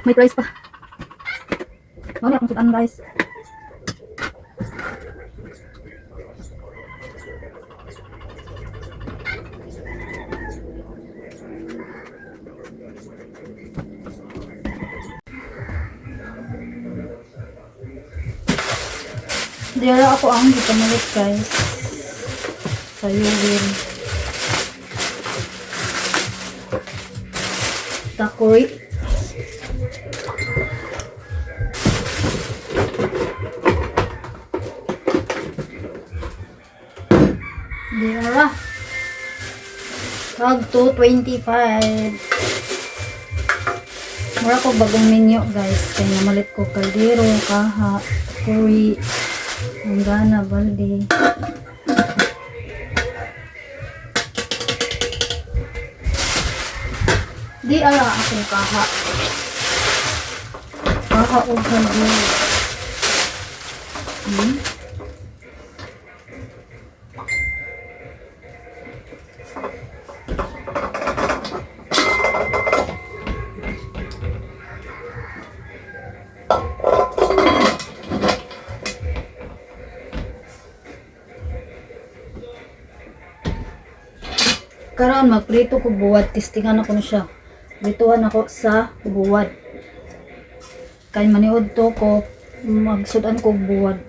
May price pa. Mao ni akong sudan, guys. Dira ako ang gipamalit, guys. Sa Yuwin. Takuri. Dira. Tag 225. Mura ko bagong menu, guys. Kaya namalit ko kaldero, kaha, curry, manggana, balde. Di ala akong kaha. Kaha o kaldero. Karon magprito ko buwad, testingan ako na siya. Prituhan ako sa buwad. Kay maniud to ko magsudan ko og buwad.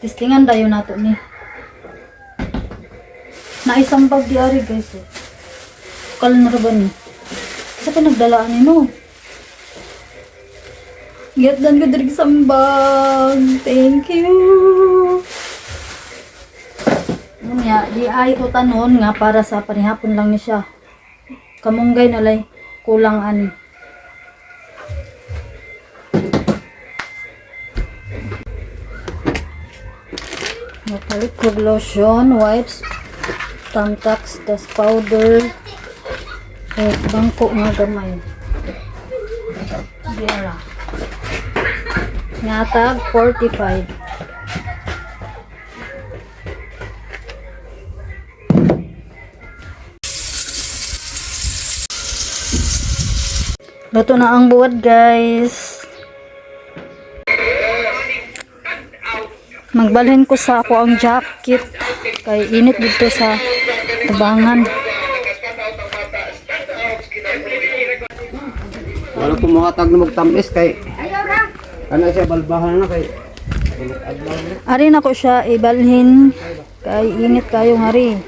Testingan dayon nato ni. Naisang bag di ari, guys, oh. Kalan na ra ba ni? Sa pinagdalaan ni no. Gitdan ko diri sambag. Thank you. Unya, di ay ko tanon nga para sa panihapon lang ni siya. Kamunggay na lay, kulang ani. Mapalit ko lotion, wipes, tamtax, tas powder, eh, bangko nga gamay. Dira. Nga tag 45. Luto na ang buwad, guys. Magbalhin ko sa ako ang jacket kay init dito sa tabangan. Wala ko muhatag na magtamis kay ano siya balbahan na kay adlaw na. Ari na ko siya ibalhin kay init kayo hari.